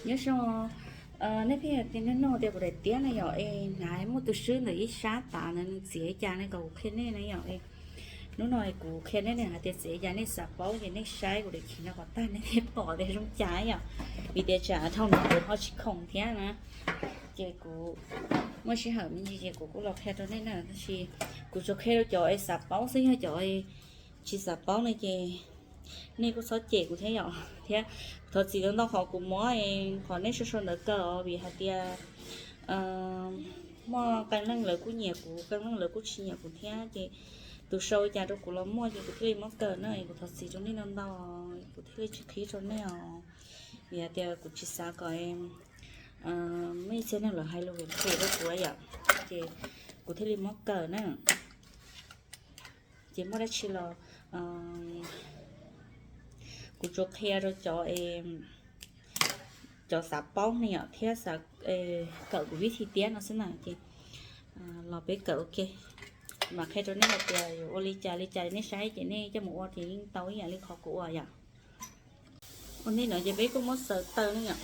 Nyob zoo, nej pheej tias nug tias kuv daim tiab na yom, es hnav muaj tus swb ntawm ib sab tav ntawd nws txiav li cas ne, kom kuv qhia nej na yom. Hnub no kuv qhia nej ne hais tias txiav li cas, nej xav paub ces nej saib kuv daim khiv no kom tag nej thiaj pom tias zoo cas yom. Vim tias tsam dhau no kuv ho tsis khoom thiab na. Ces kuv muaj sij hawm me ntsis ces kuv kuj los qhia rau nej na, tab sis kuv tsuas qhia rau cov es xav paub xwb, yog cov tsis xav paub ne ces nej kuj txhob cem kuv thiab yom. Thiab thov txim ntau ntau qhov kuv muab qhov nej sau sau ntawd kaw os, vim hais tias muaj qee leej lawv kuj nyiam kuv, qee leej lawv kuj tsis nyiam kuv thiab, ces tus sau li cas rau kuv los muaj ces kuv thiaj li muab kaw na. Kuv thov txim rau nej ntau ntau, kuv thiaj li tsis qhib rau nej os. Vim hais tias kuv tsis xav kom muaj ib txhia neeg lawv hais lus ruam rau kuv yom, ces kuv thiaj li muab kaw na. Ces muaj dab tsi los kuv tsuas qhia rau cov, cov xav paub ne yom, thiab xav kawm kuv vib thi tiab no xwb na. Ces los peb kawm ua ke, mam qhia rau nej hais tias yuav ua li cas li cas, nej saib ces nej coj mus ua ces yeej tau ib yam li qhov kuv ua yom. Ua ntej no ces peb kuj muab xaws taw ne yom,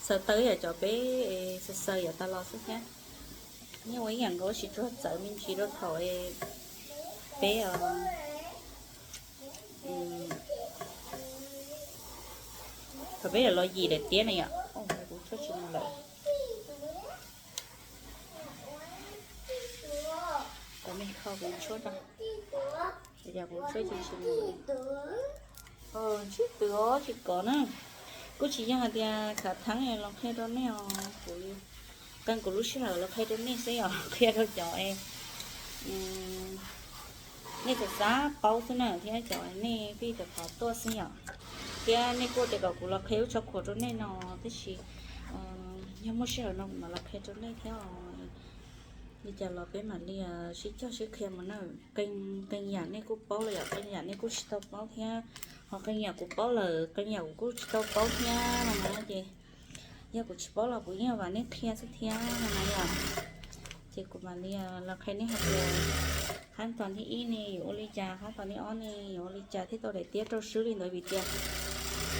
xaws taw yam cov peb xaws xaws yam tas los xwb thiab. Yeej ua ib yam nkaus, tsis tsuag txawv me ntsis rau thaum peb, thaum peb los yim daim tiab na yom. Kuv tshuab tsis mus lawm. Kuv me kho kuv tshuab rau, yog kuv tshuab tsis mus. Ntsib tw os, tsis kov na. Kuj tsis yog hais tias khav theeb los qhia rau nej os, kuv qee kuv lub sij hawm los qhia rau nej xwb os, qhia rau cov nej txawm xav paub xwb na, thiab cov nej pheej tau qhov tuaj xwb yom. Thiab nej kuj tias kom kuv los qhia lub tsho khuam rau nej no, tab sis yog muaj sij hawm no kuv mam los qhia rau nej thiab os. Li cas los peb mam li sib cog sib qhia mus na. Qee, qee yam nej kuj paub lawm yom, qee yam nej kuj tsis tau paub thiab, ho qee yam kuv paub lawm, qee yam kuv kuj tsis tau paub thiab no na. Ces yog kuv tsis paub los kuv yeej vam nej qhia xwb thiab no na yom. Ces kuv mam li los qhia nej hais tias qhab tos thib ib ne yuav ua li cas, qhab tos thib ob ne yuav ua li cas thiaj tau daim tiab rau swb li ntawd, vim tias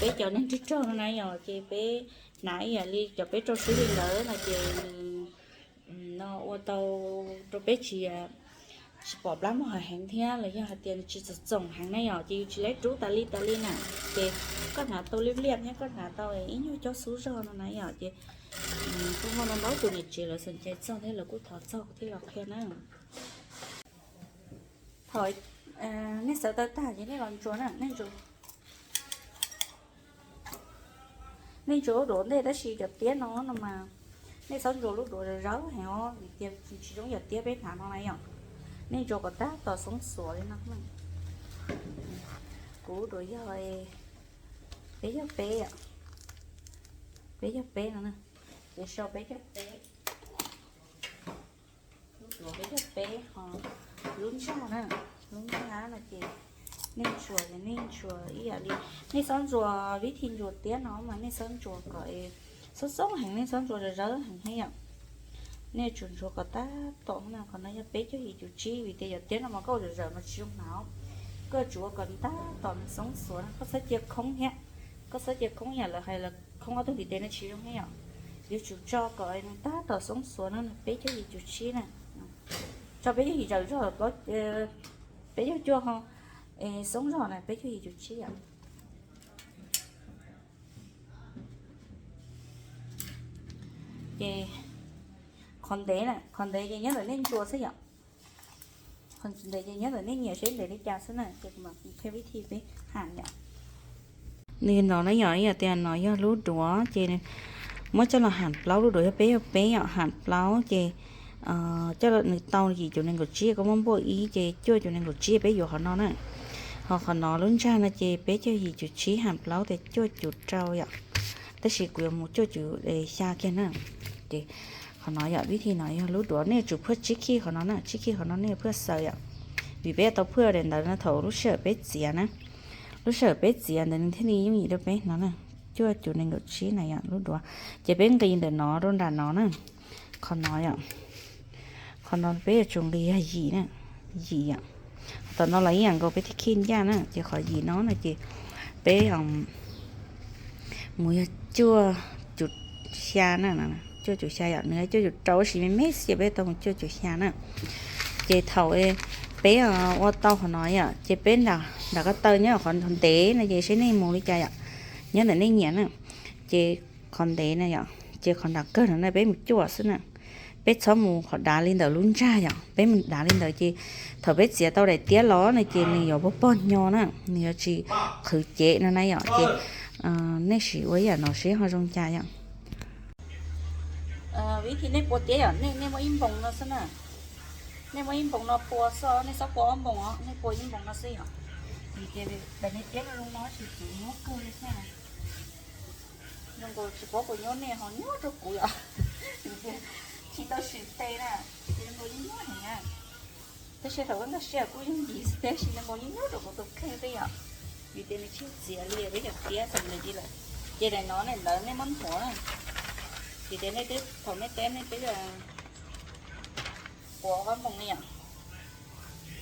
peb cov neeg rog rog no na yom, ces peb hnav ib yam li cov peb rau swb li ntawd no ces nws no ua tau rau peb tsis, tsis pom plab muag heev thiab los yog hais tias nws tsis txoom txoom heev na yom, ces yus tsis laib rub tas li tas li na. Ces koj hnav tau liab liab thiab koj hnav tau ib nyuag caub xub zog no na yom, ces kuj muaj ntau ntau tus niam tsev lawv xom cai txog thiab lawv kuj thov txog kuv thiaj los qhia na. Thaum nej xaws taw tag ces nej los ntsuas na, nej ntsuas, nej ntsuas lub duav ntej, tab sis cov tiab no no mas nej txhob ntsuas lub duav zawv zawv heev os, vim tias tsis zoo yam tiab peb hnav no na yom. Nej ntsuas kom tab tom xoob xuav li no. Kuv lub duav yog, peb yog peb, peb yog peb no na, ces sau peb yog peb. Lub duav peb yog peb ho, lub ntsag na, lub ntsag no ces nej ntsuas ces nej ntsuas ib yam li, nej txhob ntsuas vib thi ntsuas tiab no mas nej txhob ntsuas kom xoob xoob heev, nej txhob ntsuas zawv zawv heev thiab yom. Nej tsum ntsuas kom tab tom no, qhov no yog peb caug yim cuv tsib, vim tias yog tiab no mas koj ua zawv zawv mas tsis zoo hnav. Koj tsum ua kom nws tab tom nws xoob xuav na, koj txhob cia khoob thiab. Koj txhob cia khoob, yam lawv hais los khoob ob tug ntiv tes no tsis zoo thiab yom. Yuav tsum tso kom nws tab tom xoob xuav no, peb caug yim cuv tsib na. Tso peb caug yim zawm zog, peb caug cuaj ho xoob zog na, peb caug yim cuv tsib yom. Ces qhov ntev na, qhov ntev ces nyob ntawm nej ntsuas xwb yom. Qhov ntev ces nyob ntawm nej nyiam seb ntev li cas xwb na, ces kuv mam qhia vib thi peb ham yom. Nws no na yom, yog tias no yog lub duav ces muab coj los ham plaub, lub duav yog peb yog peb yom, ham plaub ces coj nws tau yim cuv nees nkaum tsib, koj muab npuaj ib ces cuaj cuv nees nkaum tsib peb yuav qhov no na. Ho qhov no lub ntsag no ces peb caug yim cuv tsib ham plaub tias cuaj cuv rau yom. Tab sis kuv yuav mus cuaj cuv xya kiag na. Ces qhov no yom, vib thi no yog lub duav, nej yuav tsum phuaj tsib khij qhov no na, tsib khij qhov no nej yuav phuaj xaws yom. Vim peb yuav tau phuaj daim ntawv no thaum lub sij hawm peb txiav na. Lub sij hawm peb txiav ntawd nws thiaj li yooj yim rau peb no na. Cuaj cuv nees nkaum tsib na yom, lub duav. Ces peb nqis ntawm no rau nram no na. Qhov no yom, qhov no peb yuav tsum nqis yog yim na, yim yom. Tom no los ib yam nkaus peb thiaj khij ncaj na, ces qhov yim no no ces peb mus yog cuaj, cum xya na, cuaj cum xya yom, nws cuaj cum rau tab sis me me xwb ces peb tau mus cuaj cum xya na. Ces thaum peb ua tau qhov no yom, ces peb nram, nram ko taw nyob qhov ntev no ces seb nej mus li cas yom, nyob ntawm nej nyiam na. Ces qhov ntev na yom, ces qhov nram kawg no na peb mus cuaj xwb na. Peb txhob mus qhov dav li ntawm lub ntsag yom, peb mus dav li ntawd ces thaum peb txiav tau daim tiab los no ces nws yuav pog pog nyo na, nws yuav tsis qhwv cev no na yom. Ces nej sim ua ib yam no seb ho zoo cas yom. Vim tias nej pua tiab yom, nej, nej muab ib npoos no xwb na. Nej muab ib npoos no pua xwb, nej txhob pua ob npoos os, nej pua ib npoos no xwb yom. Vim tias daim niag tiab zoo no tsis txwv nyuab kawg li thiab. Zoo nkaus tsis paub puas nyuab nej ho nyuab rau kuv yom. Vim tias tsis tau sim tes na, ces zoo nkaus nyuab heev na. Tab sis thaum wb nkag siab kuj yooj yim xwb, tab sis zoo nkaus nyuab rau kuv tus kheej xwb yom. Vim tias nws tsis txiav li peb cov tiab xwb ntawd li lawm. Ces daim no daim ntawd nej muab nthuav na. Vim tias nej twb, thaum nej teb nej twb pua ob npoos li yom.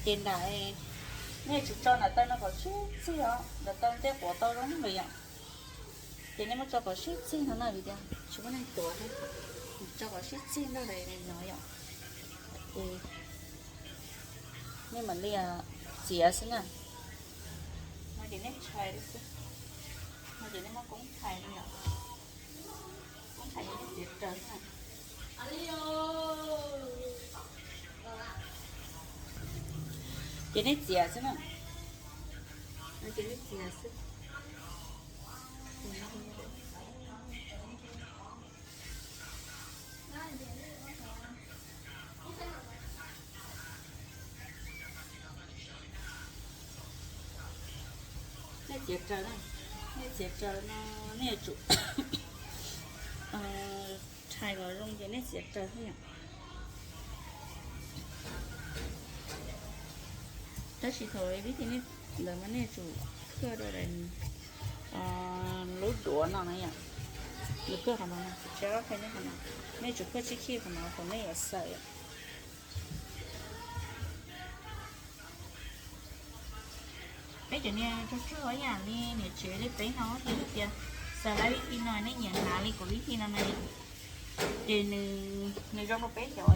Ces nram, nej tsum tso nram taw no kom sib txig os, nram taw thiaj quav tau zoo lawm yom. Ces nej muab tso kom sib txig no na, vim tias tsis muaj neeg tuav thiab. Tso kom sib txig nrog daim no yom. Ces nej mam li txiav xwb na. No ces nej tshais li xwb. No ces nej muab koob tshais li yom. Koob tshais ces nej txiav raws xwb na. Ces nej txiav xwb na. No ces nej txiav xwb. Nej txiav raws na, nej txiav raws no nej yuav tsum tshais kom zoo ces nej txiav raws xwb yom. Tab sis thaum vib thij nej ntawd mas nej yuav tsum khaj rau daim lub duav no na yom. Yuav khaj qhov no, tsis tshaj qhaj nej qhov no, nej tsum khaj tsib khij qhov no thaum nej yuav xaws yom. Peb cov niag tsuag tsuag ib yam li niam tsev li peb no ces yog tias xaws lawm vib thij no nej nyiam hnav li kuv vib thij no na, ces nws, nws zoo rau peb cov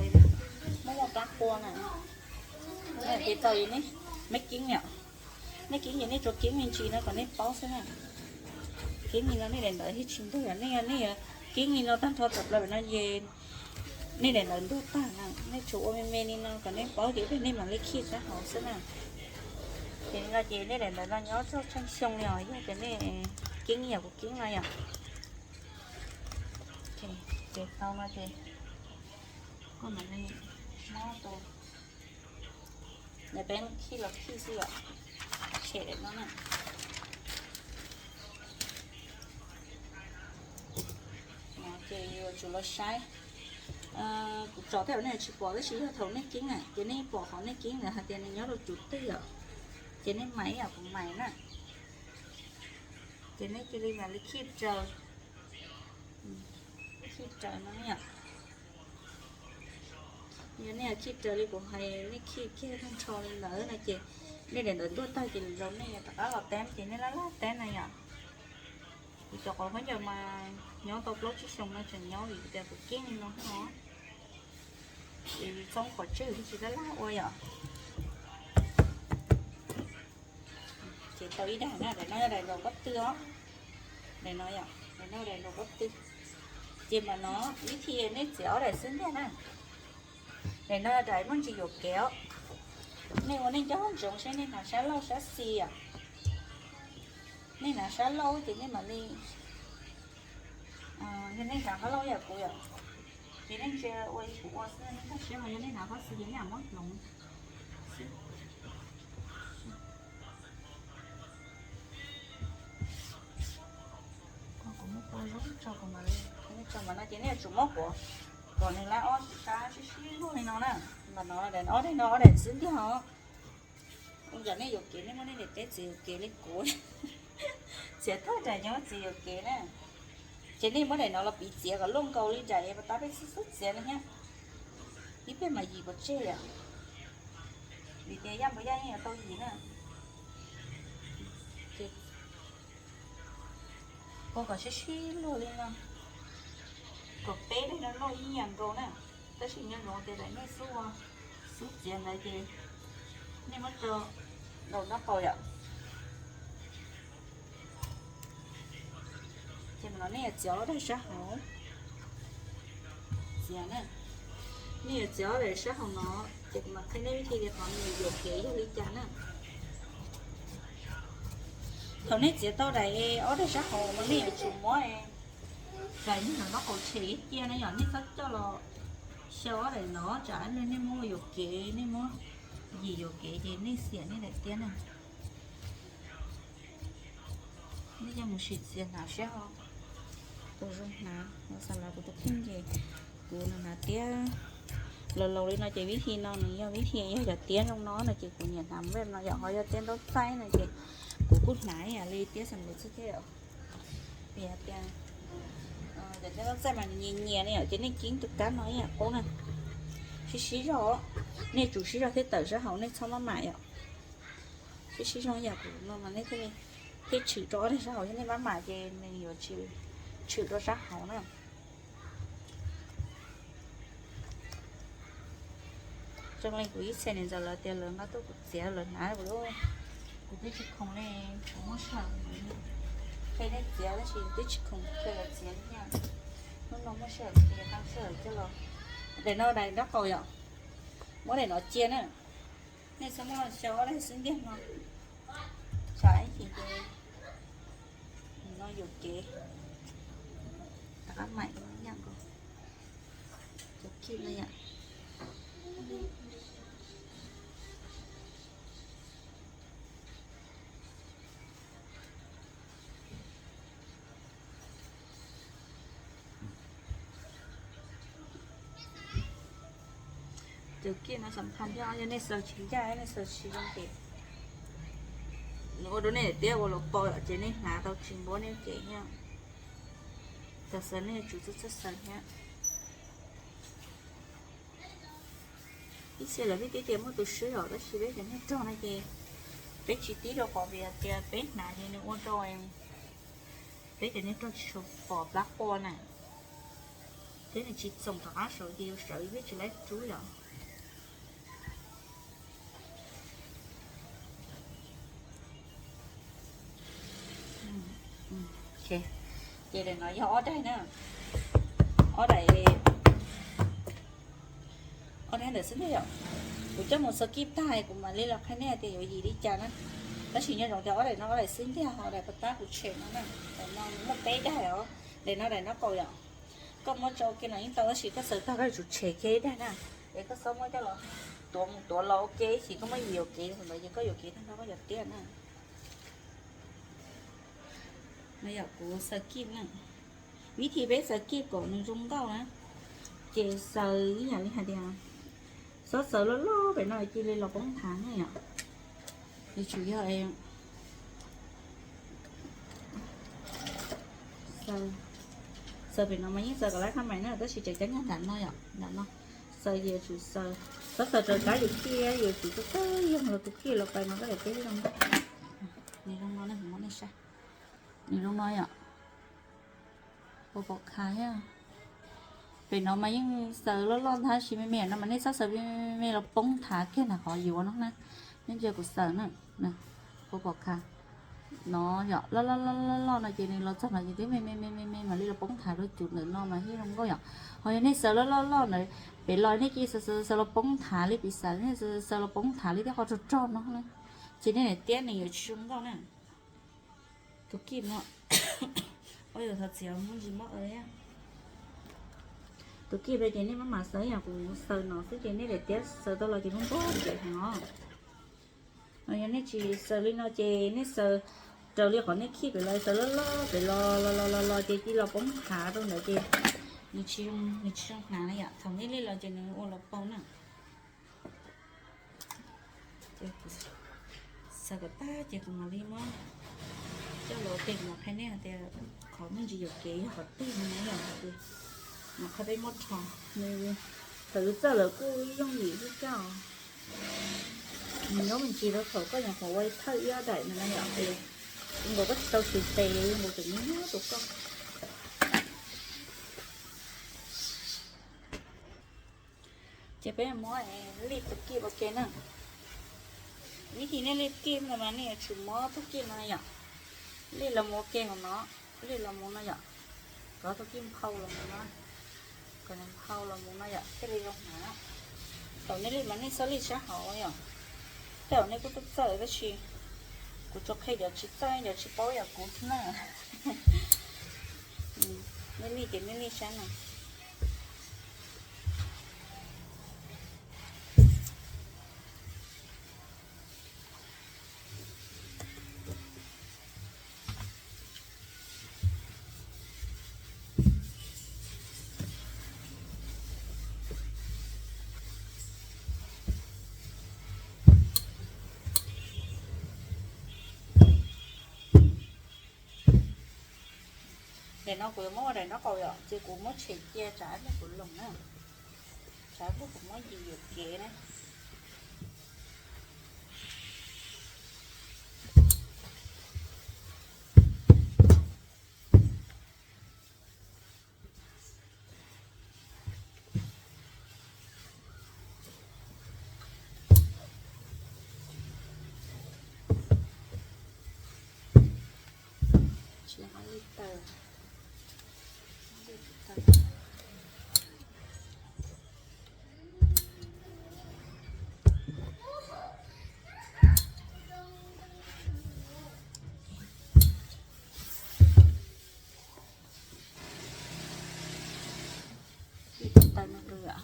muaj muaj plab qua na. Ces tau nej, meb keeb yom, nej keeb ces nej tsuas keeb me ntsis no kom nej paub xwb na. Keeb li no nej daim ntawd thiaj tsis ntug yom, nej, nej keeb li no tag nrho tawm plaws pem no ces nej daim ntawd ntug tag na, nej tsum ua me me li no kom nej paub ces ib pliag nej mam li khij sab hauv xwb na. Ces li no ces nej daim ntawd no nyob txog tsheej xyoo li os, yog tias nej keeb yam kuv keeb no yom. Ces tau no ces kuj mam li muab tus, peb khij los khij xwb yom, tshem daim no na. Ces yuav tsum los saib. Kuv tso tej zaum nej tsis pom tab sis yog thaum nej keeb na ces nej pom qhov nej keeb ntawd hais tias nws nyob rau cuv twg yom, ces nej mais ib yam kuv mais na. Ces nej cia li mam li khij raws, khij raws no yom. Yog nej khij raws li kuv hais, nej khij kiag tag nrho li ntawd no ces nej daim ntawd ntuj tag ces lwm zaus nej yuav rov qab los teb ces nej laj laj teb na yom. Kuv cov qhov khaub ncaws mas nyob tau plaub tsib xyoo no tseem nyob vim tias kuv keeb li no no. Ces txhob qhov tswj tsis laj laj ua yom. Ces tau ib daim na, daim no yog daim nraud pob tw os. Daim no yom, daim no daim nraud pob tw. Ces mas no ib thij nej txiav ob daim xwb ntiag na. Daim no daim muaj ntsis yuam kev os. Nej ua nej nco ntsoov seb nej hnav sab laug sab xis yom. Nej hnav sab laug ces nej mam li, yog nej hnav qab laug yam kuv yom, ces nej ntsia ua li kuv ua xwb, nej nkag siab mas yog nej hnav qab xis ces nej lam muab hloov xwb. Kuv muab kua zoo tso kuv mam li, tso mas no ces nej yuav tsum muab quav kom nws lab ob sab sib sib luag li no na. Mas no daim ob daim no ob daim xwb ntiag os. Ua cas nej yuam kev, nej muab nej daim teb txiav yuam kev li kuv. Txiav thawj daim nyob txiav yuam kev na. Ces nej muab daim no los piv txiav kom luaj nkaus li daim pas tab peb xub xub txiav no thiab. Ib pliag mas yim pov tseg yom. Vim tias yaj npua yaj yeej yuav tau yim na. Ces ua kom sib sib luag li no. ib yam nkaus na, tab sis nco ntsoov tias nej xub, xub txiav ntawd ces nej muab rau nraum nraub qaum yom. Ces no nej yuav txiav ob daim sab hauv, txiav na, nej yuav txiav ob daim sab hauv no, ces kuv mam qhia nej vib thi tias qhov nws yuam kev yog li cas na. Thaum nej txiav tau daim ob daim sab hauv no nej yuav tsum muab daim nraum nraub qaum tshem ib ciaj na yom, nej txhob coj los xyaw ob daim no, tsam ib pliag nej muab yuam kev, nej muab yim yuam kev ces nej xiam nej daim tiab na. Nej coj mus sim txiav hnav seb ho puas zoo hnav. Xav lawv kuv tus kheej ces kuv hnav tiab laus laus li no ces vib thi no nws yog vib thi yog cov tiab zoo no no ces kuv nyiam hnav npej no yom, ho yog tiab ntaub txaij no ces kuv kuj hnav ib yam li tiab xam lus xwb thiab yom. Vim hais tias cov tiab ntaub txaij mas nws nyias nyias ne yom, ces nej ceeb tus kab no ib yam qub na. Sib sib zog, nej tsum sib zog thiab tawm sab hauv, nej txhob maj mam yom. Sib sib zog yam kuv no mas nej thiaj li, thiaj tshwm rau ob daim sab hauv, yog nej maj mam ces nws yuav tsis tshwm rau sab hauv na. Zoo li kuv ib txhia niam ntxawm lawv tias lawv nqa tuaj kuv txiav lawv hnav kuv, kuv twb tsis khoom li, kuv muaj sij hawm qhia nej txiav tab sis twb tsis khoom qhia lawv txiav li thiab. Hnub no muaj sij hawm ces nqa sij hawm coj los. Daim no daim nraub qaum yom, muab daim no cia na. Nej txhob muab xyaw ob daim xub ntiag no, tsam ib chim ces no yuam kev. Rov qab maim ib yam nkaus, cov kij no yom. Cov kij no xam phaj thiab, yog nej xaws tsis ncaj nej xaws tsis zoo ces nws ua rau nej tiab ua los pau yom, ces nej hnav tau tsis npuab nej ces thiab. Thaum xaws nej yuav tsum txawj txawj xaws thiab. Ib txhia lawv pheej tias muaj tus swb yom, tab sis peb cov niag rog no ces peb tsis tib rau qhov vim hais tias peb hnav ces nws ua rau peb cov niag rog tsis tshua pom plab qua na, thiab nws tsis txoom rov qab saud ces yuav sawv peb tsis laib rub yom. Ces daim no yog ob daim na, ob daim, ob daim ntawm xwb ntag yom. Kuv coj mus xaws kij tag kuv mam li los qhia nej tias yuav yim li cas na. Tab sis nyob zoo tias ob daim no ob daim xwb ntag, ho daim pov tab kuv tshem no na. Daim no muaj peb daim os, daim no daim nraub qaum yom. Koj muab tso ua ke los yeej tau tab sis koj xaws tag koj yuav tsum tshem kiag ib daim na. Es koj txhob muab coj los tuav mus tuav los ua ke ib chim koj muab yim yuam kev ntawd ces koj yuam kev tag nrho koj cov tiab na. No yom, kuv xaws kij na. Vib thi peb xaws kij kom nws zoo nkauj na, ces xaws ib yam li hais tias, txhob xaws loj loj pem no cia li los poob thav na yom. Yuav tsum yog xaws pem no mas yeej xaws kom lab khab mais na, tab sis tseem cab nyag nram no yom, nram no. Xaws ces yuav tsum xaws, txhob xaws raws kab yus kij, yus tsum txawj txawj yoog los tus kij los pais mas koj daim tiab zoo. Nws zoo no ne, kuv muab nej saib. Nws zoo no yom. Puas pom kha thiab? Pem no mas yeej xaws loj loj ntag sis me me no mas nej txhob xaws me me los poob thav kiag nram qhov yuav no na. Nej ntsia kuv xaws na. Puas pom kha? No yom, loj loj loj loj loj no ces nws los txog no ces twb me me me me me mam li los poob thav rau cov ntawm no mas thiaj zoo nkauj yom. Ho yog nej xaws loj loj loj ntawd pem los nej cia xaws xaws los poob thav li piv xam nej xaws los poob thav li tej qhov rog rog no na, ces nej daim tiab nws yuav tsis zoo nkauj na. Tus kij no, ua yog thov txiav muaj ntsis mob ua. Tus kij no ces nej maj mam xaws yam kuv xaws no xwb ces nej daim tiab xaws tau los ces muaj npog ces heev os. Yog nej tsis xaws li no ces nej xaws raws li qhov nej kij pem los, xaws loj loj pem los los los los los ces cia los poob thav rau ntawd ces nws tsis, nws tsis zoo hnav na yom. Thaum nej li los ces nws ua los pau na. Xaws kom tag ces kuv mam li muab coj los tes kuv mam qhia nej hais tias qhov muaj ntsis yuam kev yog qhov twg no na yom. Mas qhov peb muab rho, nws, thaum yus txawj lawm kuj yooj yim xwb kawg os. Nws nyob me ntsis rau thaum koj nyuam qhuav ua thawj ib ob daim no na yom, es zoo nkaus koj tsis tau siv tes, zoo nkaus tseem nyob nyob rau koj. Ces peb muab lij tus kij ua ke na. Vib thib nej lij kij no mas nej yuav tsum muab tus kij no yom, lij los mus ua ke hauv no, lij los mus no yom, kom tus kij nphau los mus no, kom nphau los mus no yom thiaj li zoo hnav. Thaum nej lij mas nej txhob lij sab hauv yom. Tej zaum nej kuj tuaj txawj tab sis kuv tsuas qhia cov tsis txawj cov tsis paub yam kuv xwb na. Nej lij ces nej lij sab no. Daim no kuv yuav muab ua daim nraub qaum yom, ces kuv muab tshem cia tsam ib pliag kuv loos na, tsam ib pliag kuv muab yim yuam kev na. Tsis hov li tawm, li tsis tawm. Li tawm no lawm.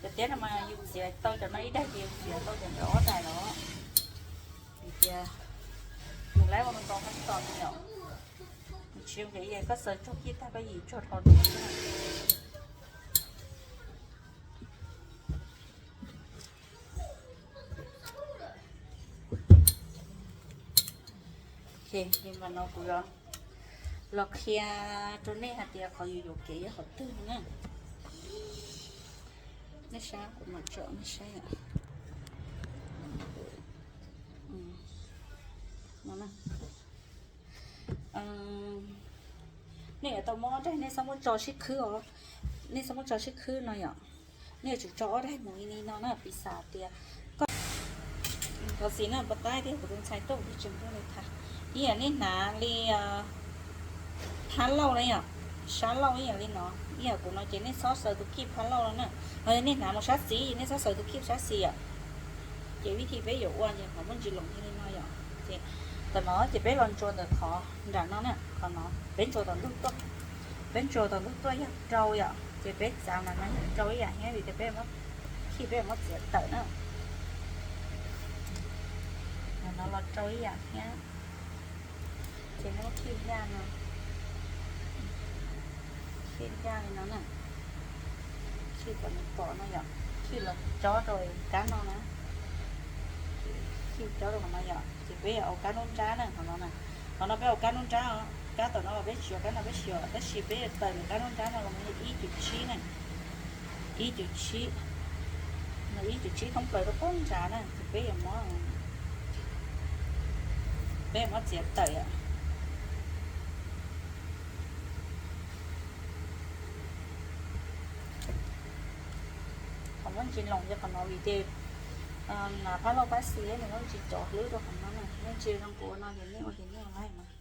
Cov tiab no mas yus txiav tau cov no ib daim ces yus txiav tau cov ntawd ob daim los. Vim tias nws laib ua ntau ntau kab tom li os. Nws tsis zoo ces koj xaws tsuag kij tag koj yim tsuag dhau dua xwb. Ok, li mas no kuv yuav los qhia rau nej hais tias qhov yus yuam kev yog qhov twg no na. Nej saib, kuv mam tsom nej saib. Nej yuav tau muab daim, nej txhob muab tso sib khwb os. Nej txhob muab tso sib khwb no yom. Nej yuav tsum tso ob daim mus li no na, piv xam tias koj, thov txim na, pas tab tias kuv tus ntxhais tuaj kuv twb tsis muaj li tha. Ib yam nej hnav li phab lauj na yom, sab lauj ib yam li no, ib yam kuv no ces nej txhob xaws tus kij phab lauj no na. Ho yog nej hnav mus sab xis, nej txhob xaws tus kij sab xis yom. Ces vib thib peb yuav ua ces qhov muaj ntsis loos yog li no yom. Ces tam no ces peb los ntsuas ntawm qhov nram no na, qhov no peb ntsuas tom ntug tuaj, peb ntsuas tom ntug tuaj yog rau yom, ces peb txav nram no yog rau ib yam thiab vim tias peb muab, khij peb muab txiav tawm na. Nram no los rau ib yam thiab. Ces nej muab khij yaj no, khij yaj li no na, khij kom nws pom no yom, khij los tsob rau kab no na, khij tsob rau qhov no yom, ces peb yuav ua kab nruab nrab na qhov no na. Qhov no peb ua kab nruab nrab os, kab tom no los peb tsis ua, kab no peb tsis ua, tab sis peb yuav tawm nws kab nruab nrab no los ib cum tsib na, ib cum tsib, no ib cum tsib thoob plaws rau poob nrad na, ces peb yuav muab, peb yuav muab txiav tawm yom. Qhov muaj ntsis loos yog qhov no vim ces hnav phab lauj phab xis nws muaj ntsis cov hlwb rau qhov no na, muaj ntsis zoo kuv ua no ces nej ua ces nej ua laij mas.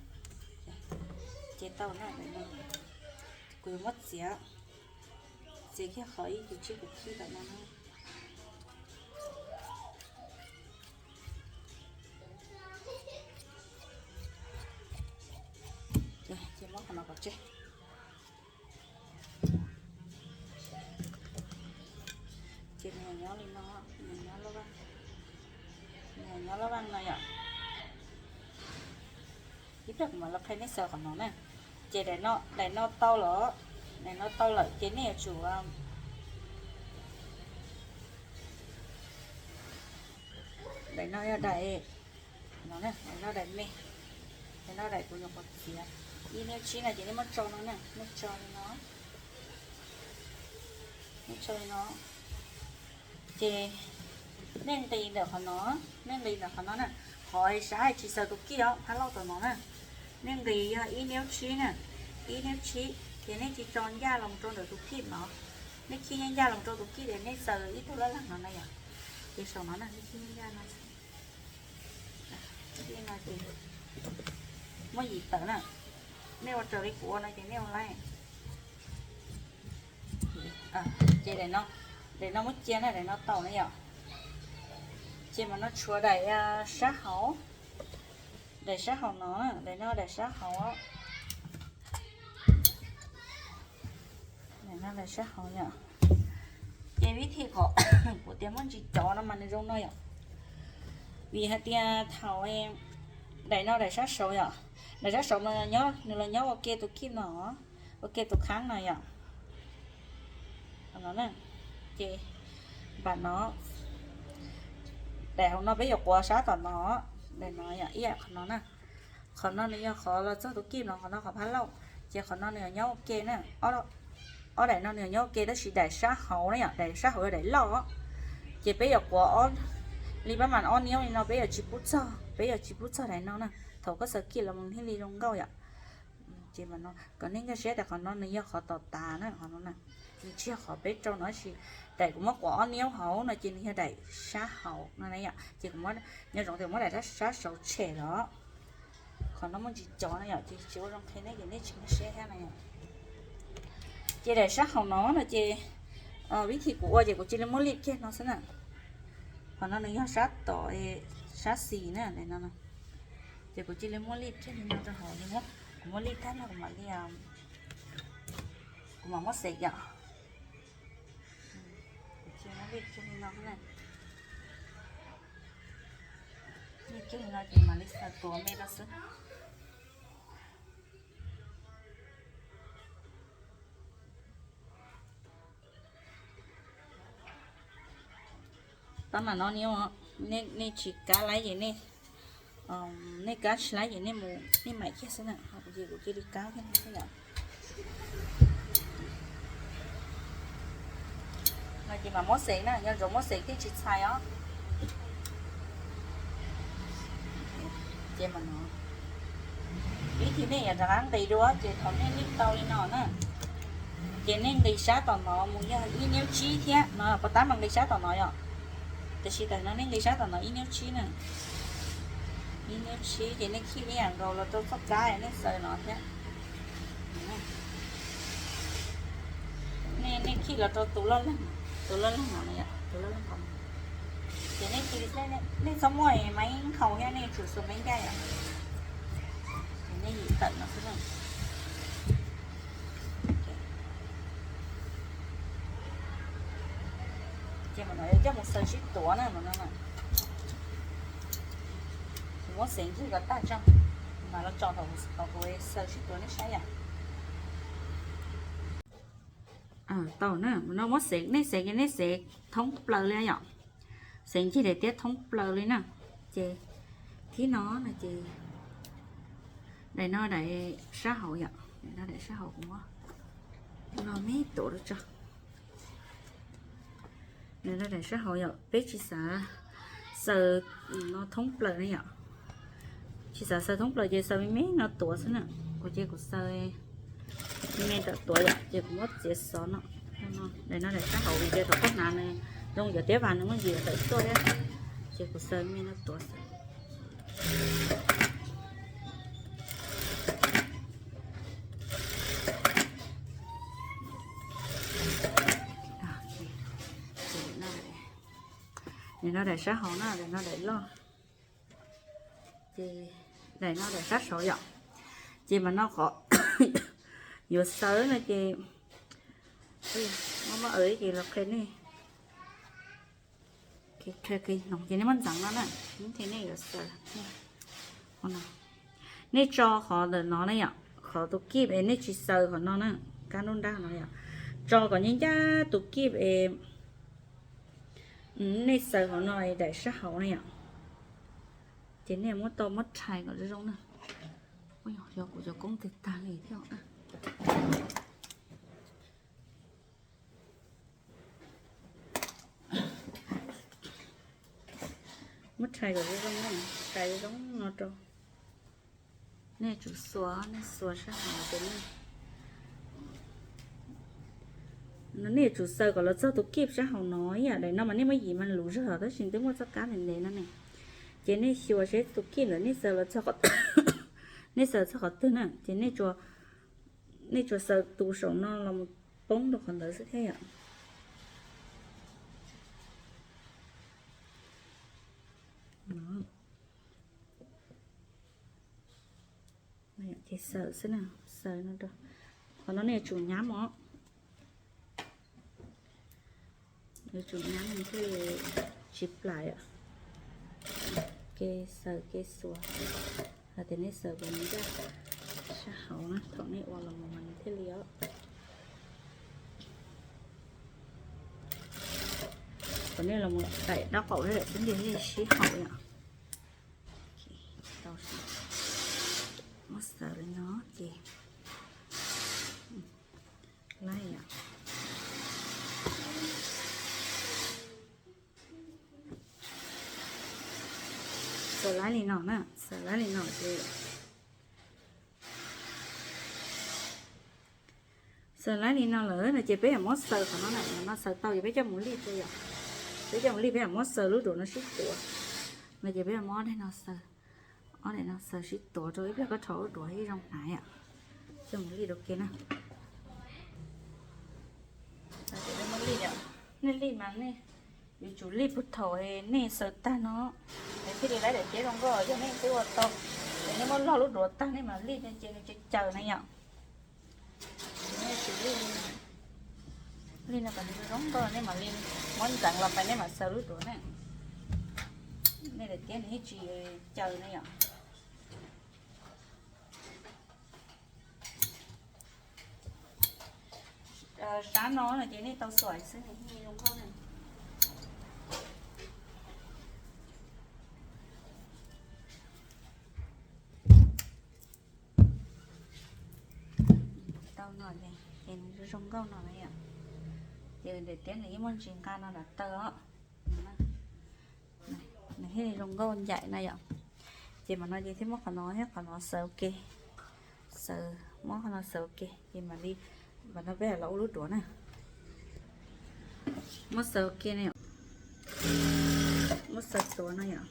Ces tau na, kuv yuav muab txiav, txiav kiag qhov ib cum tsib kuv khij tom no na. Ces muab qhov no kom tseg. Ces nws nyob li no, nws nyob lub vaj, nws nyob lub vaj no yom. Ib pliag kuv mam los qhia nej xaws qhov no na. Ces daim no, daim no tau lawm, daim no tau lawm ces nej yuav tsum, daim no yog daim, no, daim no daim me, daim no daim kuv nyuam qhuav txiav. Ib nej tsib no ces nej muab tso no na, nej tso li no, nej tso li no. Ces nej nqis ntawm qhov no, nej nqis ntawm qhov no na. Qhov sav tsis xaws tus kij os, phab lauj tom no na, nej nqis yog ib niub tsib na, ib niub tsib ces nej tsis tso ncaj los rau ntawm tus kij no, nej khij ncaj ncaj los rau tus kij es nej xaws ib tug laj leeg no na yom, ces saum no na nej khij ncaj no, no ces muaj yim tawm na, nej ua raws li kuv ua no ces nej ua li. Ces daim no, daim no muab cia na, daim no tau na yom. Ces mas no tshuav daim sab hauv, daim sab hauv no, daim no daim sab hauv, daim no daim sab hauv yom. Ces vib thib qhov kuv tias muaj ntsis cov no mas nws zoo no yom, vim hais tias thaum daim no daim sab saud yom, daim sab saud mas nws los nyob ua ke tus kij no, ua ke tus khav no yom. Ces npam no, daim hauv no peb yuav quav sab tom no, daim no yom, ib yam qhov no na. Qhov no nws yog qhov los txog tus kij no, qhov no qhov phab lauj, ces qhov no nws yuav nyob ua ke na. Ob daim no nws yuav nyob ua ke tab sis daim sab hauv na yom, daim sab hauv yog daim loj, ces peb yuav quav li pab mas ob niub li no, peb yuav tsis pub txog, peb yuav tsis pub txog daim no na. Thaum koj xaws kij los mus thiaj li zoo nkauj yom. Ces mas no kom nej nkag siab tias qhov no nws yog qhov tom tav na, qhov no na, nws tsis yog qhov peb rau no tab sis daim kuv muab quav ob niub hauv no ces nws yog daim sab hauv no na yom. Ces kuv muab, nyob zoo tias muab daim sab saud tshem los, qhov no muaj ntsis cov no yom, ces tsis ua zoo qhia nej ces nej tsis nkag siab thiab na yom. Ces daim sab hauv no no ces vib thib kuv ua ces kuv cia li muab lij kiag no xwb na. Qhov no nws yog sab tom, sab xis na, daim no. Ces kuv cia li muab lij kiag li no rau hauv, kuv muab lij tag no kuv mam li, kuv mam muab xev yom. Kuv cia muab lij kiag li no, lij kiag li no ces mam li xaws tuav me rau xwb. Tab mas no nej tsis kab laib ces nej, nej kab tsis laib ces nej mus nej maim kiag xwb na, ho kuv ces kuv cia li kab thiab no xwb yom. No ces mam muab xev na, nco ntsoov muab xev thiaj tsis txhais os. Ces mas no, ib thim nej yuav rov qab nqis dua ces thaum nej lij tau li no na, ces nej nqis sab tom no mus yog ib niub tsib thiab no, puas tab mas nqis sab tom no yom. Tiam sis tam no nej nqis sab tom no ib niub tsib na, ib niub tsib ces nej khij ib yam nkaus los rau txoj kab nej xaws no thiab. Nej, nej khij los rau tus loj leeg, tus loj leeg no, tus loj leeg no. Ces nej, nej txhob muaj mas ib nkhaus thiab nej tsum xuas me ncaj yom. Ces nej yim tawm no xwb. Ces mas no coj mus xaws sib tuav na, mas no na. Kuv muab xev ncig kom tag tso, mas los tso thaum kuv xaws sib tuav nej saib yom. Tau na, no muab xev, nej xev ces nej xev thoob plaws li yom. Xev ncig daim tiab thoob plaws li na. Ces thib no no ces daim no daim sab hauv yom, daim no daim sab hauv kuv muab no me tuav rau tso. Daim no daim sab hauv yom, peb tsis xav xaws no thoob plaws na yom. Tsis xav xaws thoob plaws ces xaws me me no tuav xwb na. Kuv ces kuv xaws me me ntawm tuav yom, ces kuv muab txiav xov no. Daim no daim sab hauv vim tias thaum koj hnav nws zoo yov tiab vas nws muaj ntsis tawm tuaj thiab, ces kuv xaws me me no tuav xwb. Daim no daim sab hauv na, daim no daim loj. Ces daim no daim sab saud yom. Ces mas no qhov yuav xaws no ces, muab muab ces los qhia nej. Ces nej muab ntxeev no na, ces nej yuav xaws. Nej tso qhov ntawm no na yom, qhov tus kib es nej tsis xaws qhov no na, kab nruab nrab no yom. Tso kom ncaj ncaj tus kib es nej xaws qhov no daim sab hauv na yom. Ces nej muab tau muab rhais kom zoo zoo na. Yog kuv cov koob twg tag li thiab. Muab rhais kom zoo zoo, rhais zoo no rau. Nej tsum xuas, nej xuas sab hauv ces nej, nej yuav tsum xaws kom los txog tus kij sab hauv no ib yam daim no mas nej muab yim mas luv zog tab sis twb muaj txoj kab ntev ntev no ne. Ces nej xyuas seb tus kij ntawd nej xaws los txog qhov, nej xaws txog qhov twg na ces nej tsuas xaws tus saum no los poob rau qhov ntawd xwb thiab yom. Ces xaws xwb na, xaws no rau. Qhov no nej yuav tsum nyab mos, yuav tsum nyab thiaj li tsis plam yom. Ke xaws ke xuas, hais tias nej xaws kom ncaj sab hauv na, thaum nej ua los mus mas nws thiaj li os. Kom nej los mus daim dab qaum thiab daim tib ntiag thiaj li sib haum yom. Muab xaws li no ces laib yom. Xaws laib li no na, xaws laib li no ces, xaws laib li no lawm no ces peb yuav muab xaws qhov no na, no xaws tau ces peb coj mus lij rau yom. Peb coj mus lij peb yuav muab xaws lub duav no sib tuav no ces peb yuav muab ob daim no xaws, ob daim no xaws sib tuav rau ib pliag koj rho lub duav ib zoo hnav yom. Coj mus lij rau ke na. Muab lij, nej lij mas nej yuav tsum lij puag thaum nej xaws tag no, es thiaj li laib daim tiab zoo nkauj. Yog nej twb ua tau, es nej muab log lub duav tag nej mam lij ces nws caws caws na yom. Lij no kom nws zoo nkauj nej mam li muab ntxeev los pais nej mam xaws lub duav na. Nej daim tiab nws yeej tsis caws na yom. Sab no no ces nej tau xuas xwb nws thiaj zoo nkauj na. Tau no ces nws zoo nkauj no na yom. Ces daim tiab nws yeej muaj ntsis nqa no nram taw os. Nws thiaj li zoo nkauj ncaim na yom. Ces mam no ces thiaj muab qhov no thiab qhov no xaws ua ke. Xaws, muab qhov no xaws ua ke ces mam li, mam no peb los ua lub duav na. Muab xaws ua ke na yom. Muab xaws tuav no yom.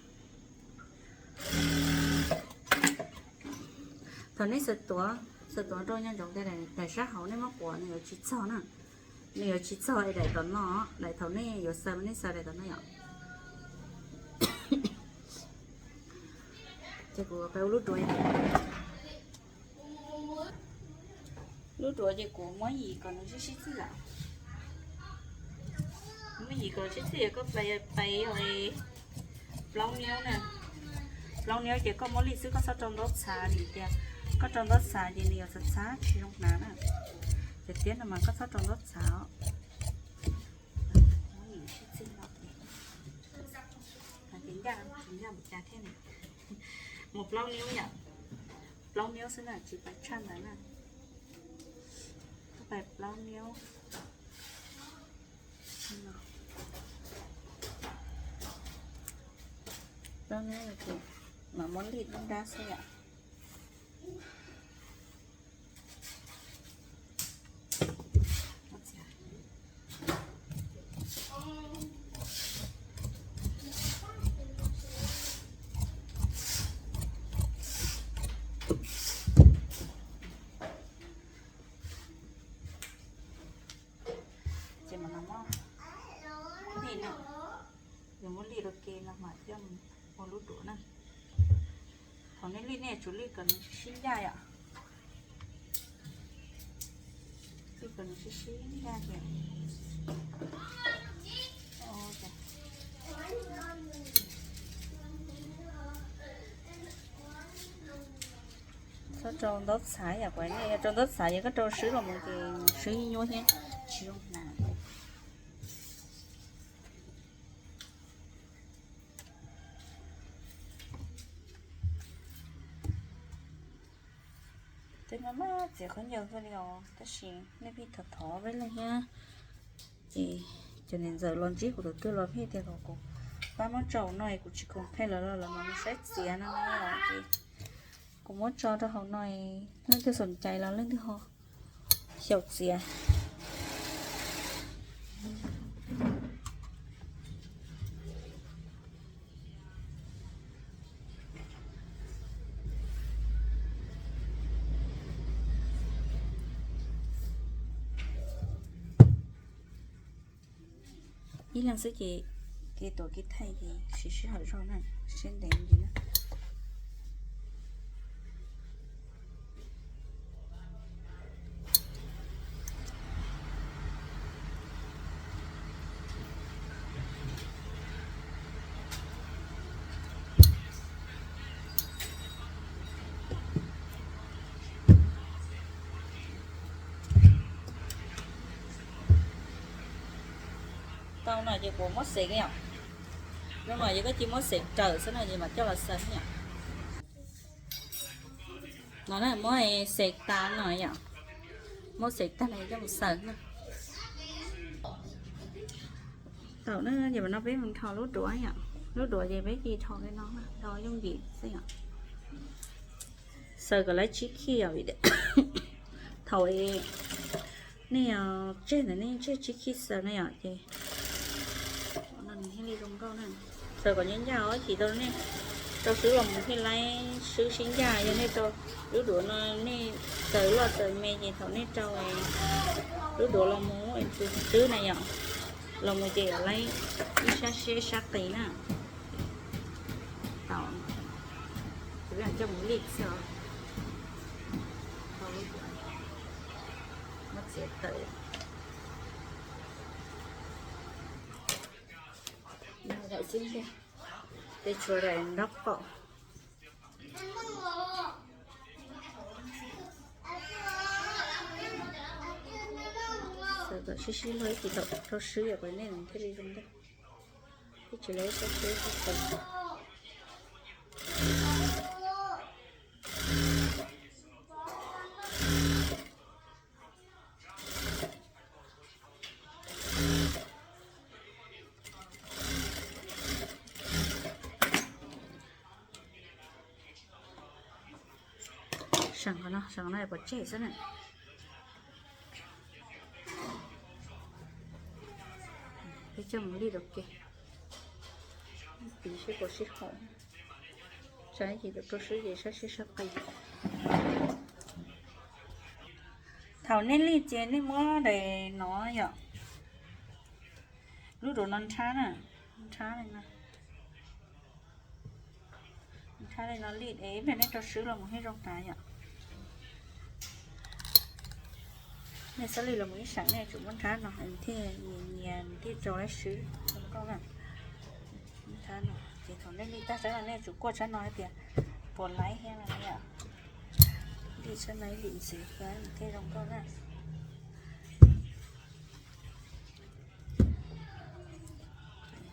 Thaum nej xaws tuav, xaws tuav rau nco ntsoov tias daim sab hauv nej muab quav nws yuav tsis txog na. Nws yuav tsis txog es daim tom no, daim thaum nej yuav xaws nej xaws daim tom no yom. Ces kuv pais ua lub duav. Lub duav ces kuv muab yim kom nws sib sib txig lawm. Muab yim kom sib txig, koj pais, pais yog plaub niub na. Plaub niub ces koj muab lij xwb, koj txhob rau ntaub txhav, vim tias koj rau ntaub txhav ces nws yuav txhav txhav tsis zoo hnav na. Ces tiab no mas koj txhob rau ntaub txhav os. Muab yim sib txig no ces, ces ncaj, ncaj mus cas thiab ne. Mus plaub niub yom. Plaub niub xwb na, tsis pais tshaj ntawd na. Koj pais plaub niub. Plaub niub no ces mam muab lij dub nrab xwb yom. Ces mam no muab lij na, yuav muab lij rau ke no mas coj mus ua lub duav na. Thaum nej lij nej yuav tsum lij kom nws sib ncaj yom. Lij kom nws sib sib ncaj ces, txhob rau ntaub txhav yom, kuv hais nej, yog rau ntaub txhav ces koj rau swb los mus ces swb nyuab thiab tsis zoo hnav. Twb maj maj txiav khaub ncaws kawg li os, tab sis nej pheej thov thov peb leeg thiab. Ces cov niam ntxawm los ntsib kuv tus twg los pheej tias kom kuv Pab muab tso hauv no es kuv tsis khoom pheej lawv los lawv mam mus saib txiav no na. Ces kuv muab tso rau hauv no, leej twg xoom cai los leej twg ho xyaum txiav. Ib leeg xwb ces kev tuav kev thaij ces siv sij hawm zog na, siab ntev ntsis na. Tau no ces kuv muab xev yom. Lub no ces koj cia muab xev raws xwb no ces mam coj los xaws yom. No na, muab xev tas no yom. Muab xev tas no coj mus xaws na. Tau na, ces no peb mus nrho lub duav yom. Lub duav ces peb cia rho li no, rho yooj yim xwb yom. Xaws kom lawv tsib khij yom, vim thaum nej tseg ntawd nej tseg tsib khij xaws na yom, ces nws thiaj li zoo nkauj na. Xaws kom ncaj ncaj os, ib chim tau nej rau swb los mus thiaj laib swb sib ncaj. Yog nej rau lub duav no nej xaws loj xaws me ces thaum nej rau lub duav los mus tus swb na yom, los mus ces yuav laib ib sab siab ib sab qis na. Tau, kuv coj mus lij xwb os. Muab txiav tawm. Tawm xwb ntag, ces tshuav daim nraub qaum. Xaws kom sib sib luag ib chim thaum rau swb yom, kom nej thiaj li zoo nkauj. Ib chim lawv sab swb sab qis. Seem qhov no, seem qhov no pov tseg xwb na. Peb coj mus lij rau ke, piv seb puas sib haum. Tsam ib chim thaum rau swb ces sab siab sab qis. Thaum nej lij ces nej muab daim no yom, lub duav no nrhab na, nrhab li no. Nrhab li no lij es ib pliag nej rau swb los mus thiaj zoo tas yom. Nej xav lij los mus ib seem nej tsum muab nrhab no thiaj nyias nyias thiaj rau laib swb zoo nkauj na. Nrhab no ces thaum nej lij tag sab no nej tsum kuaj sab no hais tias puas laib thiab no yom. Lij sab no ib lwm ntxiv thiab thiaj zoo nkauj na.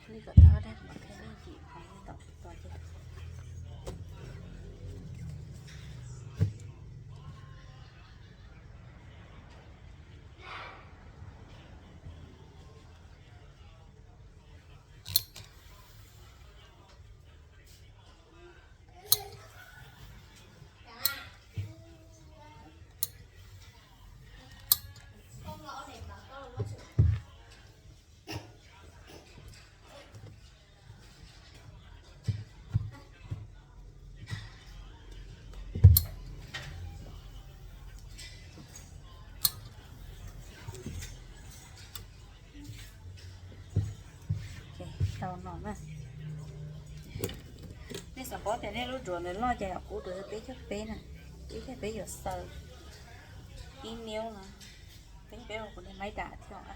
Lij kom tag dab mam thiaj lij yim qhov tom tos ces. Tau no na. Nej xav paub tias nej lub duav ntawd loj ces kuv duav yog peb caug peb na, peb caug peb yuav xaws ib niub no, peb caug peb ua kuv niag maib dam thiab,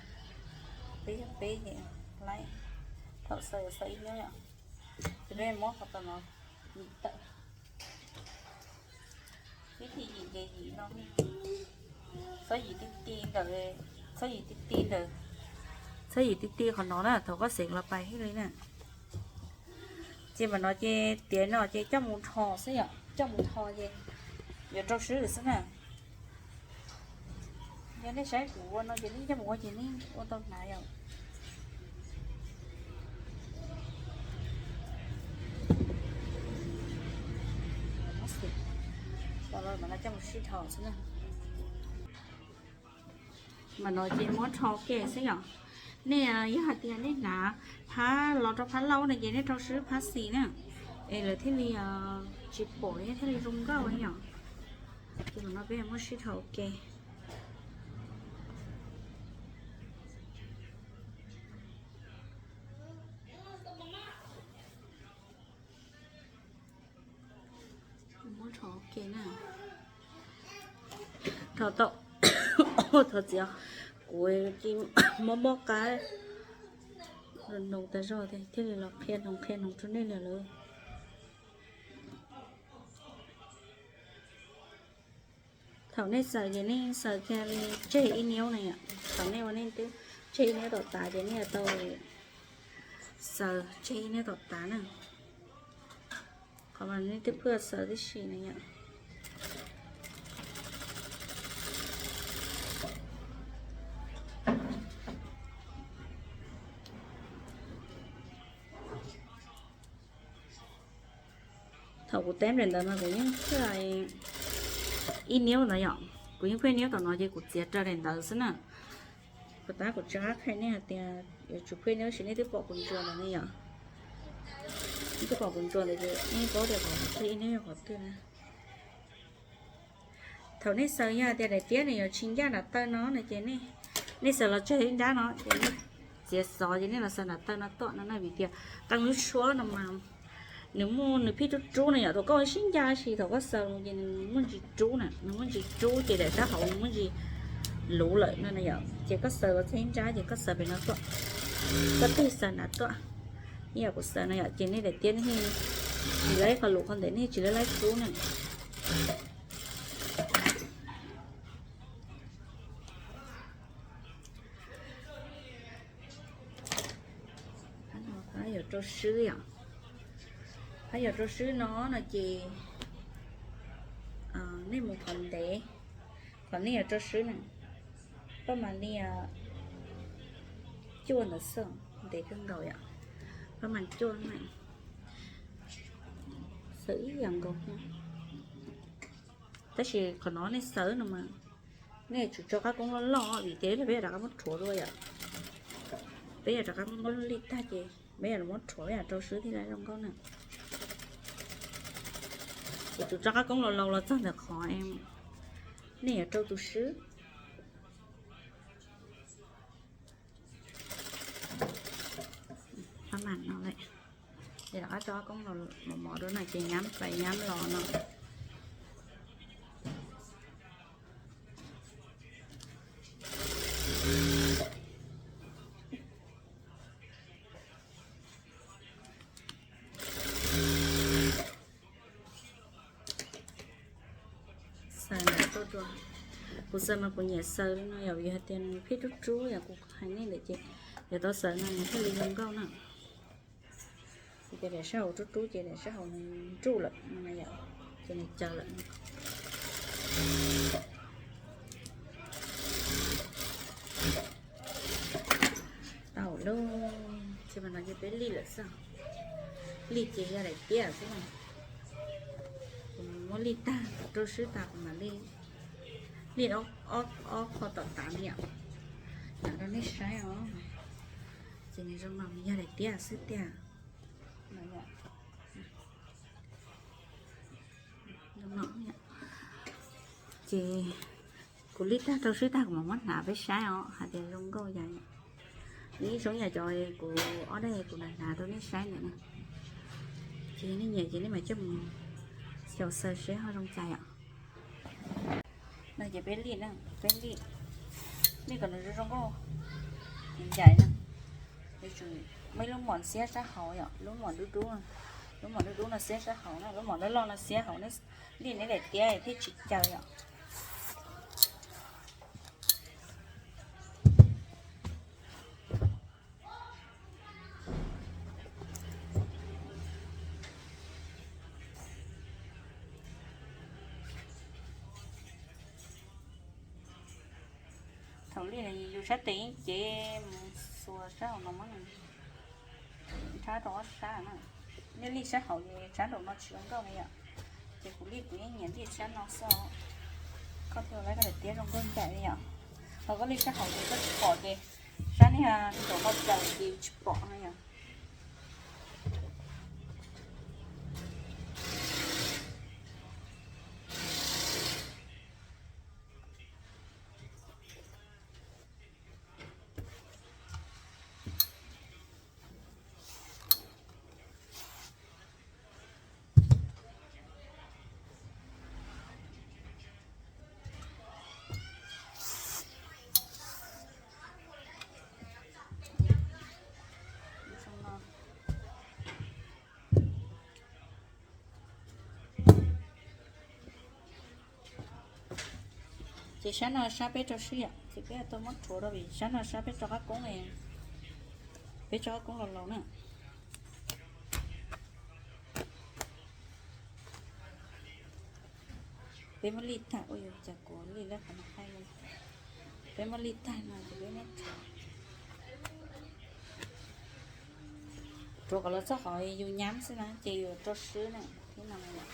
peb caug peb ces laib, thaum xaws yuav xaws ib niub yom. Ces peb muab qhov tau no yim tawm. Ib thim yim ces yim no, txhob yim ti ti ntawm, txhob yim ti ti ntawm, txhob yim ti ti qhov no na, thaum koj xeem los pais thiaj li na. Ces mam no ces tiav no ces coj mus rho xwb yom, coj mus rho ces yuav rau swb xwb na. Yog nej saib kuv ua no ces nej coj mus ua ces nej ua tau hnav yom. Coj mus sib dhos xwb na. Mas no ces muab rho ke xwb yom. Nej yog hais tias nej hnav phab los rau phab laug no ces nej rau swb phab xis na, es lawv thiaj li tsis pom thiaj li zoo nkauj yom. Ces mas no peb muab sib dhos ke. Muab rho ke na. Rho tau, thov txim, kuv ces mob mob qab, noog tas zog thiaj li los qhia noog qhia noog rau nej li lawm. Thaum nej xaws ces nej xaws kiag li tseg ib niub na yom. Thaum nej ua nej twb tseg ib niub tom tav ces nej yuav tau xaws tseg ib niub tom tav na. Qhov mas nej twb phaj xaws tib si na yom. Thaum kuv teb daim ntawv mas kuv yeej phaj ib niub ntawd yom, kuv yeej phaj ib niub tom no ces kuv txiav raws daim ntawv xwb na. Puas tab kuv tsis qab qhia nej hais tias yuav tsum phaj ib niub, tab sis nej twb pom kuv ntsuas ntawd ne yom. Nej twb pom kuv ntsuas ntawd ces nej paub tias qhov twg ib niub yog qhov twg na. Thaum nej xaws yog tias daim tiab nws yuav tsis ncaj nram taw no no ces nej xaws los tseg ib nrab no ces nej txiav xov ces nej los xaws nram taw no tuaj no na, vim tias qee lub suab no mas nws muaj nws phij rub rub no yom. Thaum koj ua sib ncaj sis thaum koj xaws ces nws muaj ntsis rub na, nws muaj ntsis rub ces daim sab hauv nws muaj ntsis luv lawm no na yom. Ces koj xaws los tseg ib nrab ces koj xaws pem no tuaj, koj tig xaws nrad tuaj, ib yam kuv xaws no yom. Ces nej daim tiab tsis laib qhov luv qhov ntev, nej tsis laib laib rub na. Qab yuav rau swb yom, qab yuav rau swb no no ces nej mus qhov ntev, qhov nej yuav rau swb na, pab mam li cuaj ntawd xwb, ntev kawg nkaus yom, pab mam cuaj na, xaws ib yam nkaus. Tab sis qhov no nej xaws no mas nej yuav tsum tso qab koob loj loj vim tias peb yuav rov qab muab rhuav dua yom. Peb yuav rov qab muab lub lij tag ces peb yuav muab rhuav, peb yuav rau swb thiaj li zoo nkauj na. Yuav tsum tso qab koob laus laus los txog ntawm qhov nej yuav rau tus swb. Qab mam no lawm, ces rov qab tso qab koob mos mos dua no ces nyab pais nyab los no. Xaws ntawm tuaj dua. Kuv xaws mas kuv nyiam xaws li no yom, vim hais tias nws phij rub rub yom, kuv hais nej ntawd ces yog tau xaws no nws thiaj li zoo nkauj na. Ces daim sab hauv rub rub ces daim sab hauv nws nruj lawm no yom, ces nws caws lawm. Tau lauj, ces mas no ces peb lij lawm xwb. Lij ces yog daim tiab xwb na. Kuv muab lij tag, rau swb tag kuv mam li lij ob qho tom tav no yom, rau nej saib os. Ces nws zoo no nws yog daim tiab xwb tiag. Ces kuv lij tag rau swb tag kuv mam muab hnav peb saib os hais tias zoo nkauj yam. Nws ib zoo yam cov kuv ob daim kuv hnav hnav rau nej saib ntawm no. Ces nej nyiam ces nej mam coj mus xyaum xaws seb ho zoo cas yom. No ces peb lij na, peb lij, lij kom nws zoo zoo nkauj ncaim na. Yuav tsum muaj ib lub mom xiab sab hauv yom, lub mom dub dub, lub mom dub dub no xiab sab hauv na, lub mom loj loj no xiab hauv, nej lij neb daim tiab thiaj tsis caws yom. Thaum lij yus sab tes yeej cev mus xuas sab hauv no mas, nrhab rau ob sab na. Nej lij sab hauv es sab nraum no tsis zoo nkauj na yom. Ces kuv lij kuv yeej nyiam lij sab no xwb os. Koj thiaj laiv koj daim tiab zoo nkauj ncaim li yom. Ho koj li sab hauv ces koj tsis pom ces, sab niag saum koj plaws ces tsis pom no yom. Ces sab no sab peb rau swb yom, ces peb tau muab rhuav rau vim sab no sab peb rau qab koob, peb rau qab koob laus laus na. Peb muab lij tag, ua yus cas kuv lij lab qhov no qaij li. Peb muab lij tag no ces peb muab rhuav kom los txog qhov yus nyab xwb na ces yus rau swb na, thiab no yom.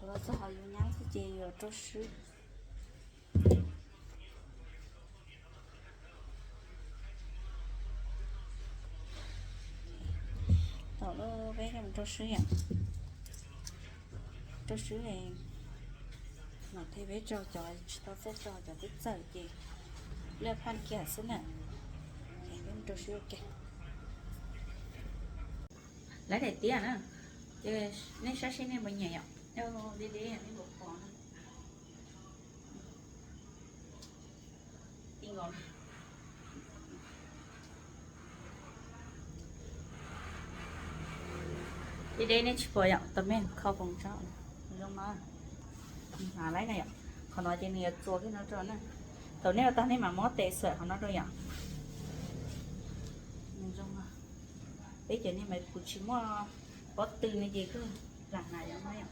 Rhuav los txog qhov yus nyab xwb ces yus rau swb. Thaum lub peb coj mus rau swb yom, rau swb li no thiab peb rau cov tsis tau txawj rau cov twb txawm ces laj phaj kiag xwb na. Peb mus rau swb ua ke. Laiv daim tiab na, ces nej saib seb nej puas nyiam yom, deb deb nej puas pom na. Deb deb nej tsis pom yom, tau mej kho koos tso zoo no. Hnav laiv na yom, qhov no ces nws yuav txuas kiag no rau na. Thaum nej ua tag nej mam muab tes xuam qhov no rau yom. Nws zoo no. Peb cov niag mas kuv tsis muaj pob tw no ces kuj lam hnav yom no yom.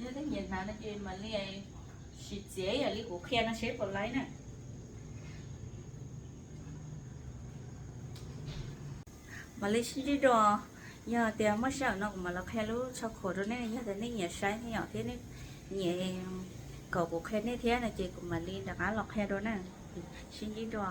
Yog tej nyiam hnav no ces mam li sim txiav yam li kuv qhia no seb puas laiv na. Mam li sib ntsib dua, yog tias muaj sij hawm no kuv mam los qhia lub tsho khuam rau nej, yog tias nej nyiam saib thiab yom, thiab nej nyiam kom kuv qhia nej thiab no ces kuv mam li rov qab los qhia dua na. Sib ntsib dua.